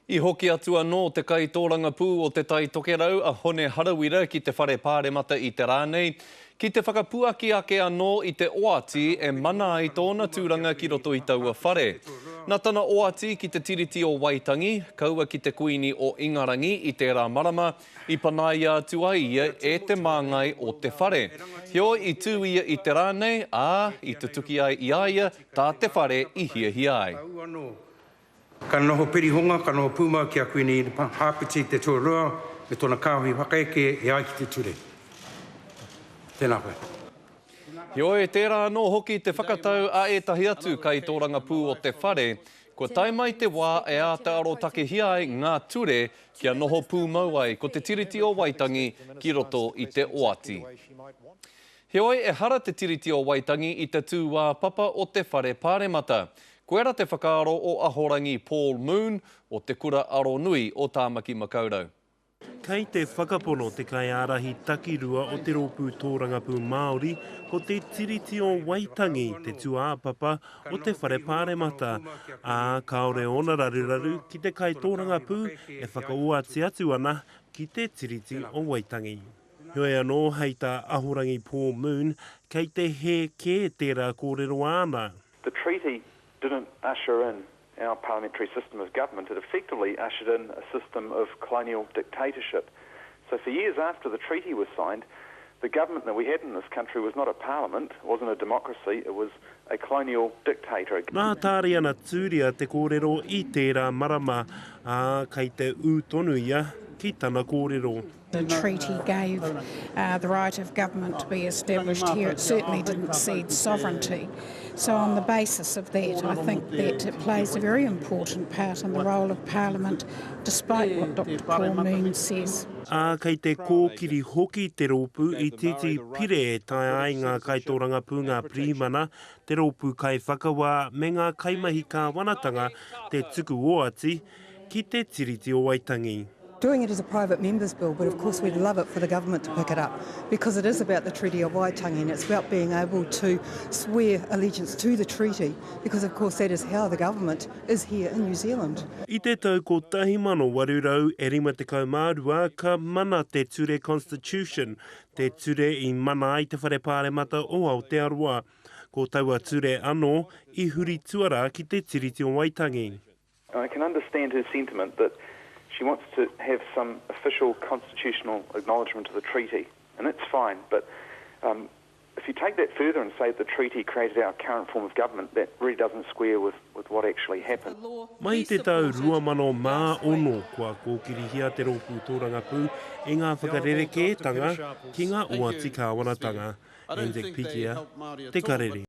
I hoki atu anō te kaitōrangapū o Te Tai Tokerau a Hone Harawira ki te Whare Pāremata i te rā nei, ki te whakapuaki ake anō i te oati e mana ai tōna tūranga ki roto i taua whare. Nā tana oati ki te Tiriti o Waitangi, kaua ki te Kuini o Ingarangi i tērā marama, i panaia atu ai ia e te māngai o te whare. Heoi, i tū ia i te rā nei, ā, i tutuki ai i a ia tā te whare i hiahia ai. Ka noho pirihonga, ka noho pūmau ki a Kuini Hāpiti te tuarua me tōna kāhui whakaeke e ai ki te ture. Tēnā koe. Heoi, tērā anō hoki te whakatau a ētahi atu kaitōrangapū o te whare, kua tae mai te wā e āta arotakehia ai ngā ture kia noho pūmau ai ko te Tiriti o Waitangi ki roto i te oati. Heoi, ehara te Tiriti o Waitangi i te tūāpapa o te Whare Pāremata. Koira te whakaaro o Ahorangi Paul Moon o Te Kura Aronui o Tāmaki Makaurau. Kei te whakapono te kaiārahi takirua o te Rōpū Tōrangapū Māori ko te Tiriti o Waitangi te tūāpapa o te Whare Pāremata, ā, kāore ōna raruraru ki te kaitōrangapū e whakaoati atu ana ki te Tiriti o Waitangi. Heoi anō, hei tā Ahorangi Paul Moon, kei te hē kē tērā kōrero āna. The treaty didn't usher in our parliamentary system of government, it effectively ushered in a system of colonial dictatorship. So for years after the treaty was signed, the government that we had in this country was not a parliament, it wasn't a democracy, it was a colonial dictator. Nā Tāriana Tūria te kōrero i tērā marama, ā, kei te ū tonu ia ki tana kōrero. The treaty gave uh, the right of government to be established here. It certainly didn't cede sovereignty. So on the basis of that, I think that it plays a very important part in the role of Parliament, despite what Dr Paul Moon says. Ā, kei te kōkiri hoki te rōpū i titi pire e taea ai ngā kaitōrangapū, ngā pirihimana, te rōpū kaiwhakawā me ngā kaimahi kāwanatanga te tuku oati ki te Tiriti o Waitangi. Doing it as a private member's bill, but of course we'd love it for the government to pick it up because it is about the Treaty of Waitangi and it's about being able to swear allegiance to the treaty because of course that is how the government is here in New Zealand. I te tau 1852 ka mana te Ture Constitution, te ture i mana ai te Whare Pāremata o Aotearoa. Ko taua ture anō i huri tuarā ki te Tiriti o Waitangi. I can understand her sentiment that she wants to have some official constitutional acknowledgement of the treaty, and that's fine, but um, if you take that further and say the treaty created our current form of government, that really doesn't square with, with what actually happened. Mai i te tau 2006 kua kōkirihia te Rōpū Tōrangapū i ngā whakarerekētanga ki ngā oati kāwanatanga. Isaac Pikia, Te Karere.